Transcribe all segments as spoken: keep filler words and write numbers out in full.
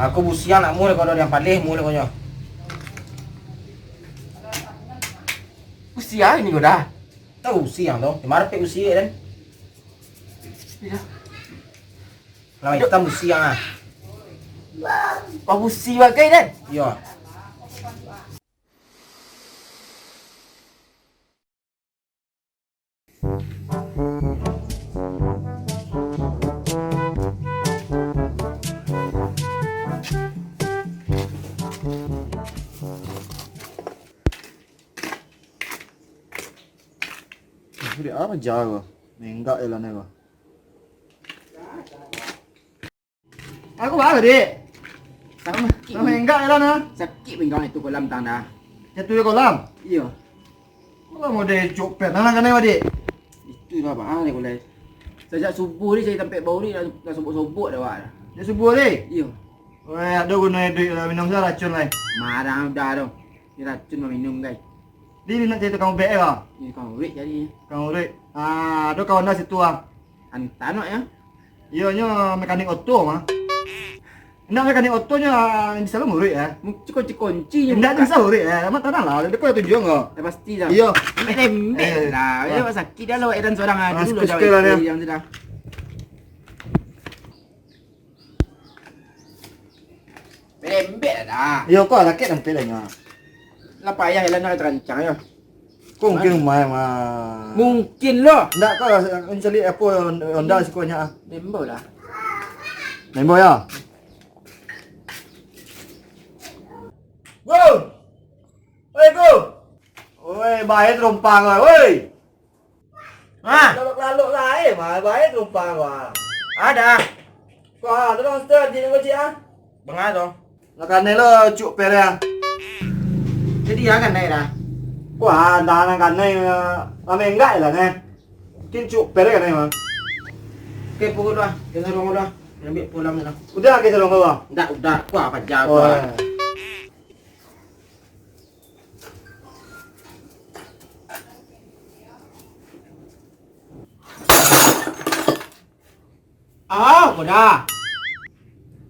Aku busiang nak mule ko, yang paleh mule ko nyo. Busiang ini ko dah. Tahu busiang tu, di mana pek busiang kan? Iya. Lah hitam busiang ah. Kau busi bagai kan? Iya. Budak apo jago? Menggak je lah ni ko. Aku baru, Dik. Sakik. Nama enggak lah nah. Sakik pinggang itu kolam tang dah. Jatuh di kolam? Iyo. Kolam udah copet. Nah, kanai, Dik. Itu lah, Bang. Ah, ni kolam. Sajak subuh ni cari tampek bau ni dah, dah sobok-sobok dah, Wak. Sejak subuh ni? Iyo. Weh, ada guna duit lah, minum saja racun lah. Marah dah tu. Ni racun mah minum, guys. Di ni nak cari tukang ubek ke? Ni tukang ubek cari. Tukang ubek. Ah, ada kawan dah situ ah. Antanok ya. Iyo nyo mekanik oto mah. Indak mekanik oto nyo, ah, bisa lo nguruik ya. Kunci-kunci nyo. Indak bisa nguruik ya. Amat tanang lah. Dia kau tujuan kau. Ya pasti dah. Iyo. Lembek-lembek dah. Ya sakit dah lah, Edan seorang ah. Dulu dah. Yang sudah. Lembek dah dah. Iyo kau sakit lembek dah nyo. Lah payah lah nak terancang ya. Kau mungkin rumah mah. Mungkin lah. Ndak kau mencari apa Honda siko nyo ah. Membo lah. Membo ya. Go. Oi go. Oi, bae terompang oi. Oi. Ha? Lalok-lalok lai mah, bae terompang ko ah. Ada. Ko ah, tolong setel di nunggu cik ah. Bangah tu. Nak kanai lo cuk pere ah. Jadi ya kanai dah. Ko ah, dah nak kanai, ah, lama enggak lah neh. Mungkin cuk pere kanai mah. Oke, pukul dah. Kita tolong dah. Ambil pulang dah. Udah kita tolong dah. Ndak, udah. Ko ah, paja ko ah. Ah, ko dah.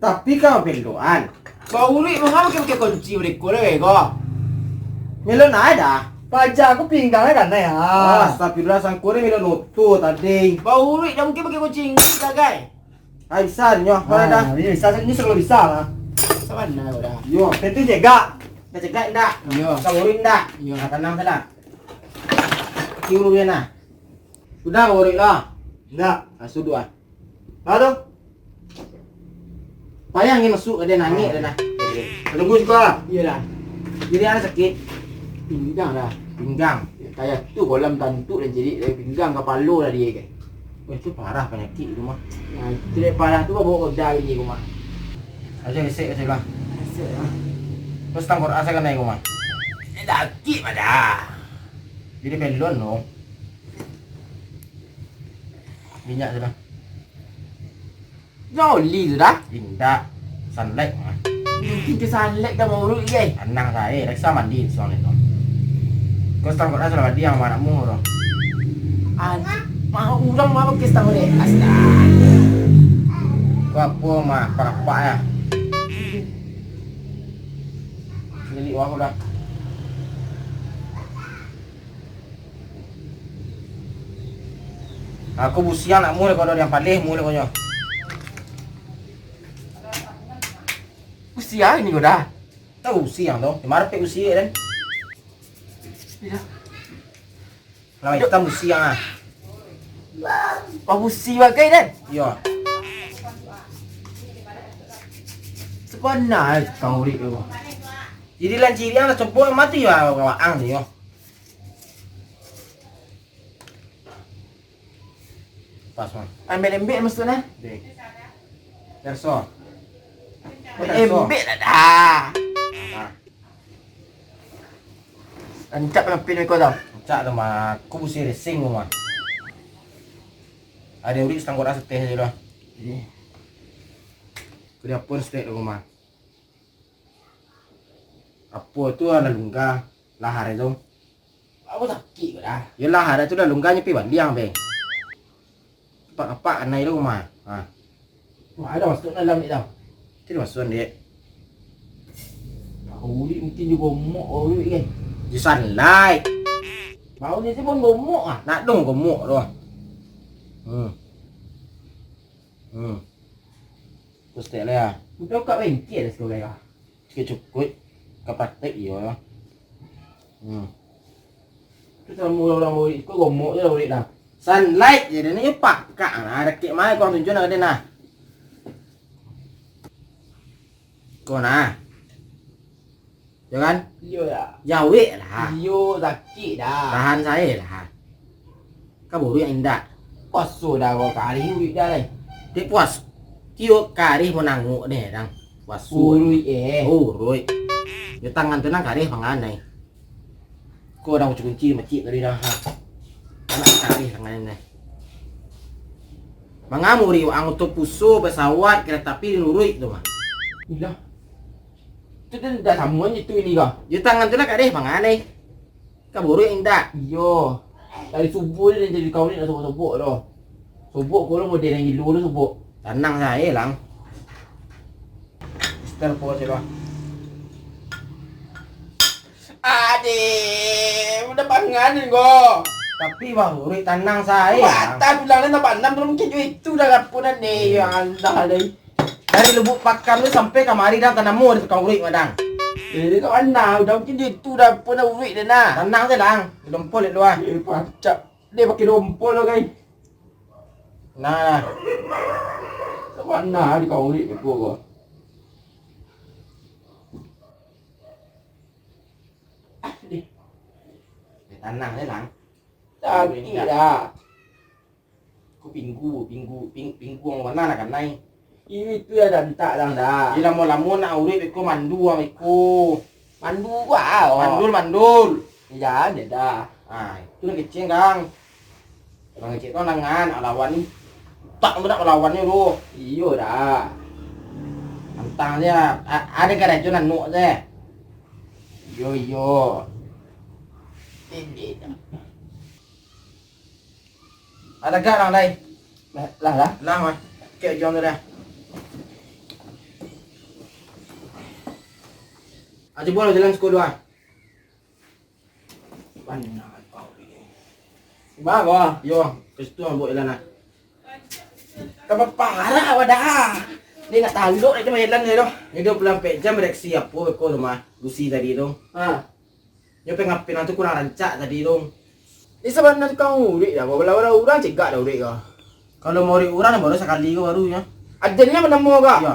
Tapi kau peloan. Bauruik mangapa pakai kunci mereka leh ko? Melo naik dah. Paja aku pinggang kan naik ah. Astagfirullah, sangko ni melo loto tadi. Bauruik dah mungkin pakai kunci inggik dah, guys. Ai, bisa nyo, ah, dah. Iyo, bisa, nyo selalu bisa lah. Sabana ko dah. Yo, tentu cegak. Dah cegak ndak? Iyo. Saborin ndak? Iyo. Nah, tanang salah. Kiu lu nah. Sudah borik lah. Ndak. Ah, sudah ah. Lah tu. Payah ni masuk ka dia nangis dah nah. Tunggu juga. Iyolah. Jadi ada sakit. Pinggang dah. Pinggang. Kayak tu kolam tantu dan jadi pinggang kapalo dah dia kan. Wah, itu parah penyakit itu mah. Nah, itu dek parah tu bawa ke hospital lagi aku mah. Aja resek aja lah. Resek lah. Terus tangkor asa kena aku mah. Ini sakit mah dah. Jadi pelon dong. Minyak sudah. Dah oli tu dah. Indak. Sunlight mah. Mungkin ke sunlight dah mau urut, guys. Anang sae, reksa mandi suang itu. Kau setangkut dah sudah mandi yang mana mu tu. An, mah urang mah pakai setangkut deh. Astaga. Kau apa mah, apa-apa ya. Jadi wah udah. Aku busiang nak mule kono yang paleh mule konyo. Busiang ini ko dah. Tahu busiang tu, di mana pek busiang kan? Iya. Lah hitam busiang ah. Wah busi bagai kan? Iya. Sebenarnya kau urik tu. Jadi lanciriang lah cobok mati ya waang tu yo. Pas, man. Ambil lembek maksudnya? Dek. Perso. Lembek lah dah. Nah. Rancak lah pin kau tau. Rancak tu mah. Aku busi racing tu mah. Ada urik setangkut dah seteh je lah. Iya. Kau dia pun setek tu mah. Apo tu lah lungga lahar tu? Apo sakik ko dah? Yo lahar tu lah lungga nyo pi baliang be. Apak-apak kanai tu mah. Ha. Wah, ada masuk dalam ni tau. Ti masuk dek. Ulik mungkin juo gomok, ulik kan. Di sunlight. Bau ni pun gomok ah. Nak dong gomok tu. Hmm. Hmm. Terus tek lah ya. Udah kak bengkel sekolah ya. Cukuik-cukuik. Ka praktek iyo lah. Hmm. Tu sama urang-urang ulik, kau gomok je lah ulik lah. Sunlight je dia ni, pak kak lah, dakek mai kau tunjuk nak dia nah. Kau nah. Yo kan? Iyo lah. Jawek lah. Iyo, sakik dah. Tahan sae lah. Ka buruak indak? Puaso dah kau, karih ulik dah lai. Dek puas. Tiok karih mananguk deh, dang. Puaso. Uruik eh. Uruik. Yo tangan tu nang karih panganai. Ko dang kunci-kunci masjid tadi dah. Ha. Anak karih tangan ni. Mangamuri ang tu puso pesawat kereta api di nuruik tu mah. Ilah. Tu dah, dah samo je tu ini kah? Yo tangan tu lah karih panganai. Ka buruak indak? Iyo. Dari subuh ni jadi kau ni nak sobok-sobok tu. Sobok ko lo model yang gilo tu sobok. Tanang sae lang. Mister po silo. Adeh, udah pangan ni ko. Tapi baruik tanang sae lang. Patah tulang ni tambah anam, belum mungkin duit tu dah lapunan ni. Ya Allah deh. Dari Lubuk Pakam tu sampai kamari dah tanamo di tukang uruik madang. Eh, dia kat mana? Udah mungkin dia tu dah pun dah uruik dia nah. Tanang je lang. Dompol dek luar. Eh, pacak. Dia pakai dompol lah, guys. Nah. Kat mana di kau uruik dia ko? Ah, deh. Dia tanang je lang. Sakik dah. Ko pinggu, pinggu, ping-, pingguang bana nak kanai. Iyo itu ya dantak dang dah. Di lamo-lamo nak uruik beko mandu ang beko. Mandu ko ah. Mandul, mandul. Jan je dah. Ah, itu nak keceng kang. Urang kecek tu nangan, alawan ni. Tak tu nak lawan ni tu. Iyo dah. Antang je. A-, ada karajo nanuk je. Iyo, iyo. Ini dah. Ada gak lang dai? Lah, lah. Lah mah. Kek jom tu dah. Aja bola jalan sekolah. Bana kau ni. Ba ko? Yo, ke situ ambo jalan lah. Tambah parah awak dah. Ni nak taluk nak jalan ni doh. Ni dua puluh ampek jam reaksi apo beko tu mah. Gusi tadi tu. Ha. Nyo pengapin tu kurang rancak tadi tu. Ni sabananyo tukang uruik dah, kalau urang cegak dah uruik ko. Kalau mau uruik urang baru sakali ko baru nyo. Ajanyo manamo ko? Iyo.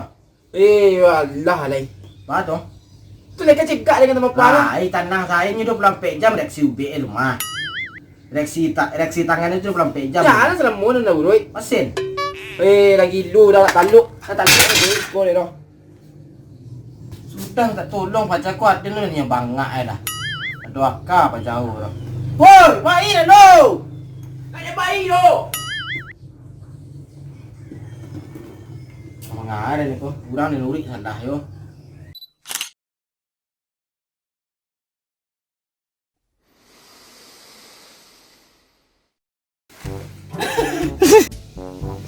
Eh, alah lai. Ba tu? Tu lai ka cegak dengan tambah parah. Ai, tanang sae nyo dua puluh ampek jam reaksi ubek eh lumah. Reaksi ta-, reaksi tangan itu dua puluh ampek jam. Jan lah salamo nan dah uruik. Masin. Eh, lagi lu dah taluk. Dah taluk dah uruik ko deh doh. Sudah tak tolong paja ko, ado nan yang bangak ai dah. Ado aka paja ko dah. Woi, bai dah lu. Nak bai lu. Mangarah ni ko, kurang ni lurik salah yo.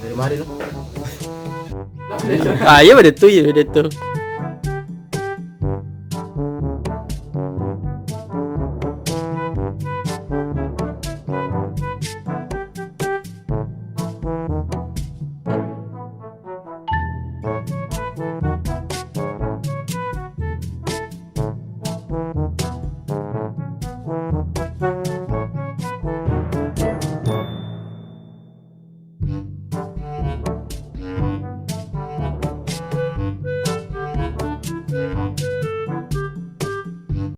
Dari mari tu. Ah, iyo, benda tu, iyo, benda tu.